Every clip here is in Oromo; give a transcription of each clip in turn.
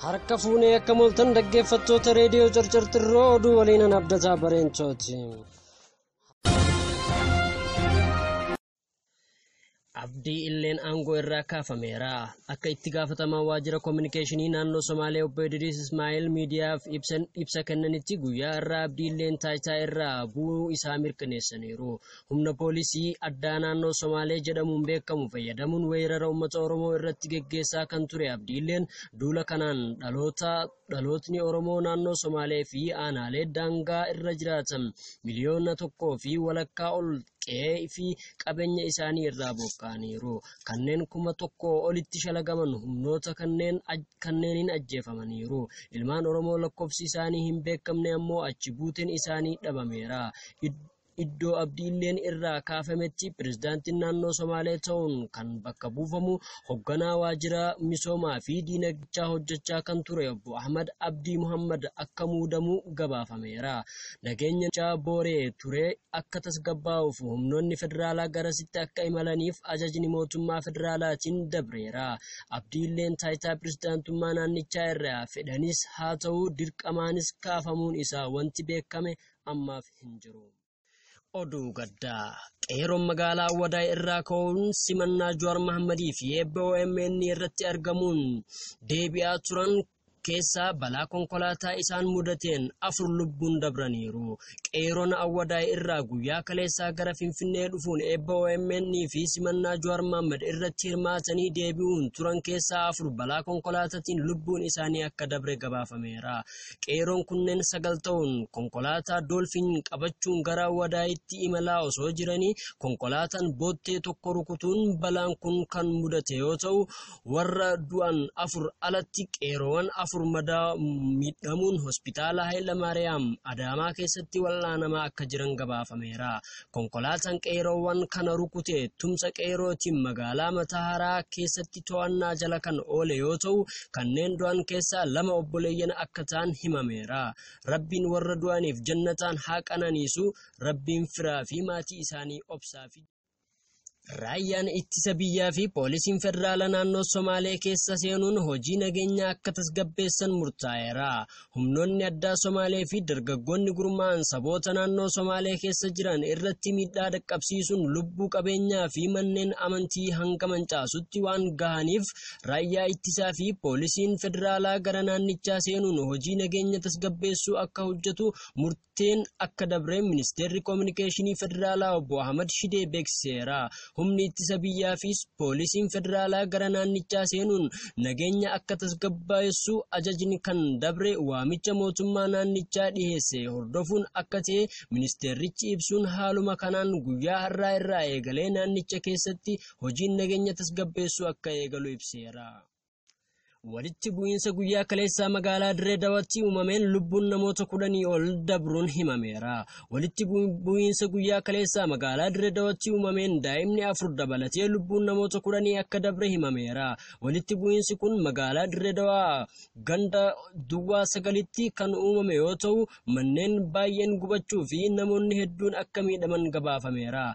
Harka fuunee akka mooltan dhaggeeffattoota reediyoo Carcar Xirroo oduu waliinan abdataa bareentooti. Abdii illeen aangoo irraa kaafameera. Akka itti gaafatamaa waajjira koominikeeshinii naannoo Somaalee obbo Idris Ismaa'eel miidiyaaf ibsa kennanitti guyyaa irraa Abdii illeen taayitaa irraa bu'uu isaa mirkaneessaniiru. Humna poolisii addaa naannoo Somaalee jedhamuun beekamu fayyadamuun weerara uummata Oromoo irratti geggeessaa kan ture Abdii illeen duula kanaan dhalootni Oromoo naannoo Somaalee fi aanaalee daangaa irra jiraatan 1.5 miliyoona ol qe'ee fi qabeenya isaanii irraa buqqa'aniiru. Kanneen 1,000 olitti shalagaman humnoota kanneeniin ajjeefamaniiru. Ilmaan Oromoo lakkoofsi isaanii hin beekamne ammoo achi buuteen isaanii dhabameera. Iddoo Abdiilleen irraa kaafametti pirezidaantiin naannoo Somaalee ta'uun kan bakka buufamu hoogganaa waajjira misoomaa fi diinagdee hojjechaa kan ture obbo Ahmad Abdii Muhammad akka muudamu gabaafameera. Nageenya booree ture akka tasgabbaa'uuf humnoonni federaalaa garasitti akka imalaniif ajajni mootummaa federaalaatiin dabreera. Abdiilleen taayitaa pirezidaantummaa naannichaa irraa fedhanis haa ta'u dirqamaanis kaafamuun isaa wanti beekame ammaaf hin jiru. Oduu gaddaa qeeroon magaalaa Awwadaay irraa ka'uun simannaa Jawaar Mahammadii fi eebba OMN irratti argamuun deebi'aa turan keessaa balaa konkolaataa isaan mudateen afur lubbuun dabraniiru. Qeeroon Awwadaay irraa guyyaa kaleessaa gara Finfinnee dhufuun eebba OMN fi simannaa Jawaar Mahammad irratti hirmaatanii deebi'uun turan keessaa afur balaa konkolaataatiin lubbuun isaanii akka dabre gabaafameera. Qeeroon kunneen sagal ta'uun konkolaataa doolfiin qabachuun gara Awwadaayitti imalaa osoo jiranii konkolaataan boottee tokko rukutuun balaan kun kan mudate yoo ta'u, warra du'an afur alatti qeeroowwan afur madaa miidhamuun hospitaala Haayila Maariyaam Adaamaa keessatti wal'aanamaa akka jiran gabaafameera. Konkolaataan qeeroowwan kana rukute tumsa qeerootiin magaalaa Mataharaa keessatti to'annaa jala kan oole yoo ta'u, kanneen du'an keessaa lama obboleeyyan akka ta'an himameera. Rabbiin warra du'aniif jannataan haa qananiisu, Rabbiin firaa fi maatii isaanii obsaa fi Raayyaan ittisa biyyaa fi poolisiin federaalaa naannoo Somaalee keessa seenuun hojii nageenyaa akka tasgabbeessan murtaa'eera. Humnoonni addaa Somaalee fi dargaggoonni gurmaa'an saboota naannoo Somaalee keessa jiran irratti miidhaa dhaqqabsiisuun lubbuu qabeenyaa fi manneen amantii hanga mancaasutti waan gahaniif raayyaa ittisaa fi poolisiin federaalaa gara naannichaa seenuun hojii nageenya tasgabbeessuu akka hojjetu murteen akka dabre ministeerri koominikeeshinii federaalaa obbo Ahmad Shidee beeksiseera. Humni ittisa biyyaa fi poolisiin federaalaa gara naannichaa seenuun nageenya akka tasgabbeessu ajajni kan dabre waamicha mootummaa naannichaa dhiheesse hordofuun akka ta'e ministeerrichi ibsuun, haaluma kanaan guyyaa har'aa irraa eegalee naannicha keessatti hojiin nageenya tasgabbeessuu akka eegalu ibseera. Walitti bu'iinsa guyyaa kaleessaa magaalaa Dirree Dawaatti uumameen lubbuun namoota 10 ol dabruun himameera. Walitti bu'iinsa guyyaa kaleessaa magaalaa Dirree Dawaatti uumameen daa'imni afur dabalatee lubbuun namoota 10 akka dabre himameera. Walitti bu'iinsi kun magaalaa Dirree Dawaa ganda Duwwaa 9tti kan uumame yoo ta'u, manneen baay'een gubachuu fi namoonni hedduun akka miidhaman gabaafameera.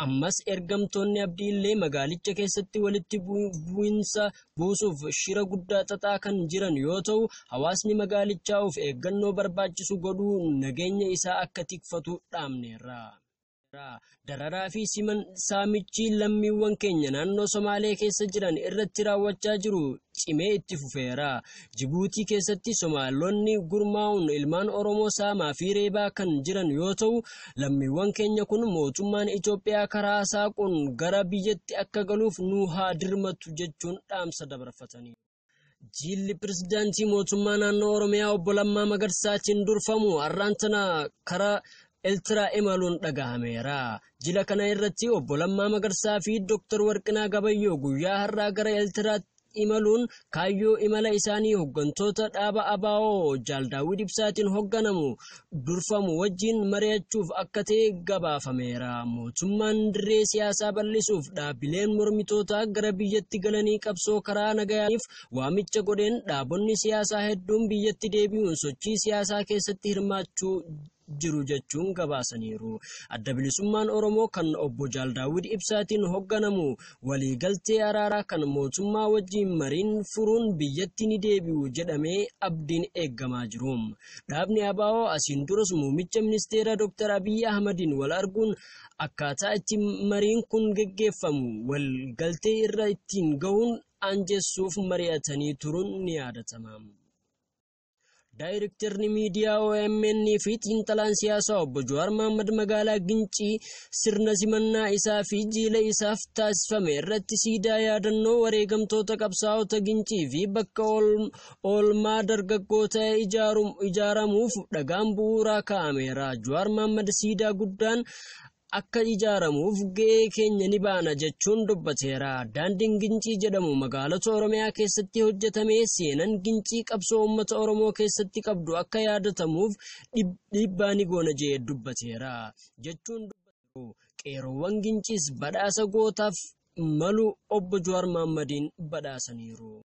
Ammas ergamtoonni Abdii illee magaalicha keessatti walitti bu'iinsa buusuuf shira guddaa xaxaa kan jiran yoo ta'u, hawaasni magaalichaa of eeggannoo barbaachisu godhuu nageenya isaa akka tikfatu dhaamneerra. Dararaa fi saamichi lammiiwwan keenya naannoo Somaalee keessa jiran irratti raawwachaa jiru cimee itti fufeera. Jibuutii keessatti Somaalonni gurmaa'uun ilmaan Oromoo saamaa fi reebaa kan jiran yoo ta'u, lammiiwwan keenya kun mootummaan Itoophiyaa karaa saaquun gara biyyatti akka galuuf nu haa dirmatu jechuun dhaamsa dabarfatanii. Jilli pirezidaantii mootummaa naannoo Oromiyaa obbo Lammaa Magarsaatiin durfamu har'aan tana karaa Eertiraa imaluun dhagahameera. Jila kana irratti obbo Lammaa Magarsaa fi Dooktar Warqinaa Gabayyoo guyyaa har'aa gara Eertiraatti imaluun kaayyoo imala isaanii hooggantoota dhaaba ABO Jaal Daawwid Ibsaatiin hoogganamu durfamu wajjin mari'achuuf akka ta'e gabaafameera. Mootummaan dirree siyaasaa bal'isuuf dhaabbileen mormitootaa gara biyyatti galanii qabsoo karaa nagayaaniif waamicha godheen dhaabonni siyaasaa hedduun biyyatti deebi'uun sochii siyaasaa keessatti hirmaachuu jiru jechuun gabaasaniiru. Adda Bilisummaan Oromoo kan obbo Jaal Daawwid Ibsaatiin hoogganamu waliigaltee araaraa kan mootummaa wajjin mariin furuun biyyatti ni deebi'u jedhamee abdiin eeggamaa jiru. Dhaabni ABO asiin duras muummicha ministeeraa Dr. Abiyyi Ahmadiin wal arguun akkaataa itti mariin kun geggeeffamu waliigaltee irra ittiin gahuun aanjessuuf mari'atanii turuun ni yaadatama. Daayirektarri miidiyaa OMN fi xiinxalaan siyaasaa obbo Jawaar Mohaammed magaalaa Gincii sirna simannaa isaa fi jiila isaaf taasifame irratti siidaa yaadannoo wareegamtoota qabsaa'ota Gincii fi bakka oolmaa dargaggoota ijaaramuuf dhagaan bu'uuraa kaa'ameera. Jawaar Mohaammed siidaa guddaan akka ijaaramuuf ga'ee keenya ni baana jechuun dubbateera. Daandiin Gincii jedhamu magaalota Oromiyaa keessatti hojjetamee seenaan Gincii qabsoo uummata Oromoo keessatti qabdu akka yaadatamuuf dhiibbaa ni goona jedhee dubbateera. Jechuun qeerroowwan Ginciis badhaasa gootaaf malu obbo Jawaar Mohammediin badhaasaniiru.